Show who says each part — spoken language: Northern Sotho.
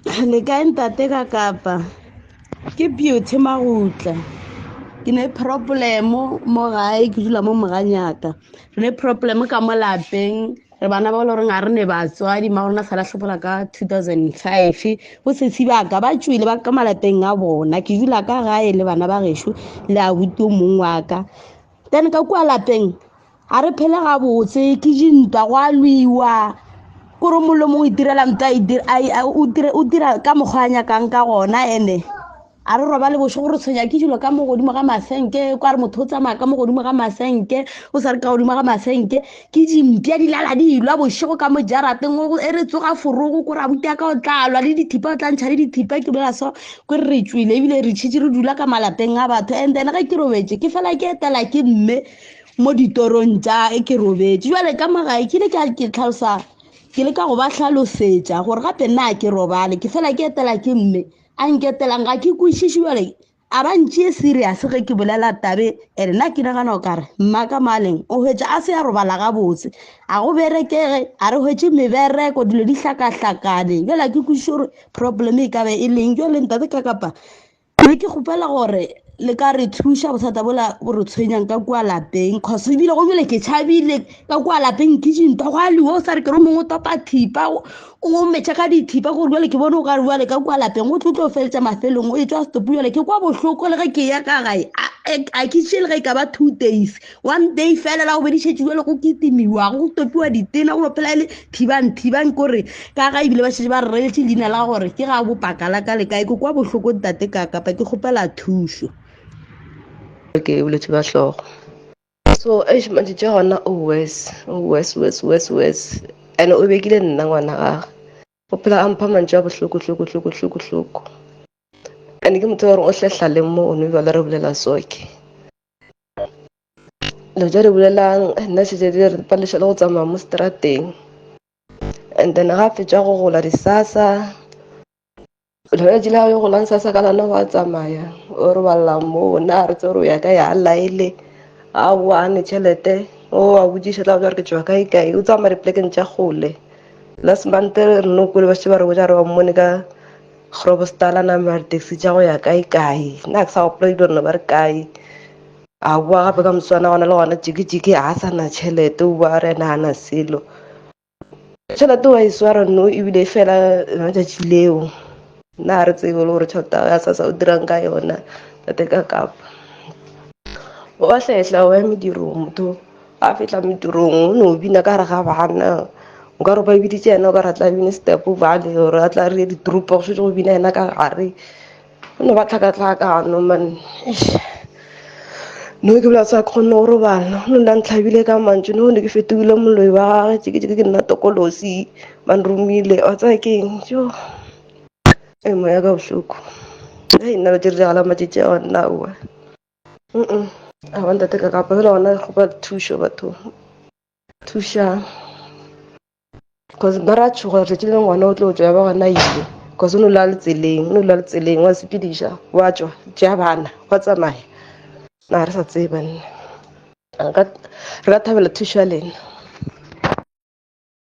Speaker 1: Le kae ntate ka kapa? Ke Beauty Magutla. Ke ne problem mo gae ke dula mo moganyaka. Re ne problem ka mo lapeng re bana ba le goreng ga re ne batswadi ma rona sa lahlopola ka 2005 bo sesi ba ka ba tswile ba ka malapeng a bona ke dula ka gae le bana ba gešo le abuti o mongwe wa ka then ka kua lapeng ga re phele gabotse ke dintwa go a lwiwa kore mongwe le mongwe o itirela ntwa o dira ka mokgwa a nyakang ka gona ene a re robale bošego re tshwenya ke dilo ka mo godimo ga masenke kwa re motho o tsamaya ka mo godimo ga masenke o sa re ka godimo ga masenke ke dimpša di lala di ilwa bošego ka mo jarateng e re tsoga forogo kore abuti ka o tla lwa le dithipa o tla ntšha le dithipa ke bolela so kore re tswile ebile re tšhitše re dula ka malapeng a batho and then ge ke robetse ke fela ke etela ke mme mo ditorong tša e ke robetše jale ka magae ke ile ka ke tlhalosa ke le ka go ba hlalosetša gore gape nna ke robale ke fela ke etela ke mme a nketelang ga ke kwešiše jale a ba ntšee serious ge ke bolela tabe ene nna ke nagana o kare mma ka maleng o hwetša a se ya robala gabotse a go berekege a re hwetše mebereko dilo di hlakahlakane jale a ke kwešiše gore problem e ka be e leng jale ntate ka kapa be ke kgopela gore le ka re thuša bothata bola bo re tshwenyang ka kua lapeng cause ebile go bile ke tšhabile ka kua lapeng ke dintwa go a liwa o sa re ke re mongwe o topa thipa o metšha ka dithipa gore jale ke bone o ka re jale ka kua lapeng o tlo tlo feletša mafelong o e tswa setopo jale ke kwa bohloko le ge ke ya ka gae a ke tšee le ge e ka ba 2 days one day fela la go bedišetše jale go kitimiwa go topiwa ditena go phela e le thibang thibang kore ka ga ebile ba šetše ba re reletše leina la gore ke ga bopaka la ka le kae ke kwa bohloko ntate ka kapa ke kgopela thušo.
Speaker 2: Ke bolwetši bja hlogo. So eish matšatši a gona o worse, o worse, worse, worse, worse. And o bekile nna ngwana gage. O phela a mpha mantšu a bohloko hloko hloko hloko hloko. And ke motho wa gore o hlehla le mo o no bjale re bolela soke. Dilo tše di bolelang nna šetše di re palediša le go tsamaya mo strateng. And then ga fetša go gola disasa, letšatši la yo golang sasa ka lona wa tsamaya o robalela moo nna ga re tsebe gore o ya kae ga laele a boa a ne tšhelete o a botšiša tla botša gore ke tšwa kae kae o tsamaya dipolekeng tša kgole. Last month re no kwele ba šetše ba re botša gore ba mmone ka Groblersdal a namela di-taxi tša go ya kae kae nna ga ke sa gopola dilo rena ba re kae. A boa gape ka moswana gona le gona jiki-jiki ga a sa na tšhelete o boa re ena ga na selo. Tšhelete wa e swara no ebile e fela lona tšatši leo. Nna ga re tsebe le gore tšhelete ya SASSA o dirang ka yona tate ka kapa. Wa hlehla wa ya medirong motho a fihla medirong o no bina ka gare ga bana nkare ba biditše yena o ka re a tla bine step bale gore a tla re ditrupa go šetše go bina yena ka gare. Go no ba tlhakatlhakano man. Eish. No ke bolela sa kgone go robala. No nna ntlhabile ka mantšu no ne ke fetogile moloi wa gagwe tše ke nna tokolosi ba nromile wa tsaya keng jo. E moya ka bohloko. Hei nna lo tše di diragala matšatši a gona aowa. Mm aowa ntate ka kapa fela gona ke kgopela thušo batho. Thušang. Cause ba ra tšhoga letšatši le ngwana o tlo tšwa ya ba gona ile cause o no la le tseleng o no la le tseleng wa sepediša wa tšwa tšea bana wa tsamaya na re sa tseba nna re ka thabela thušo ya lena.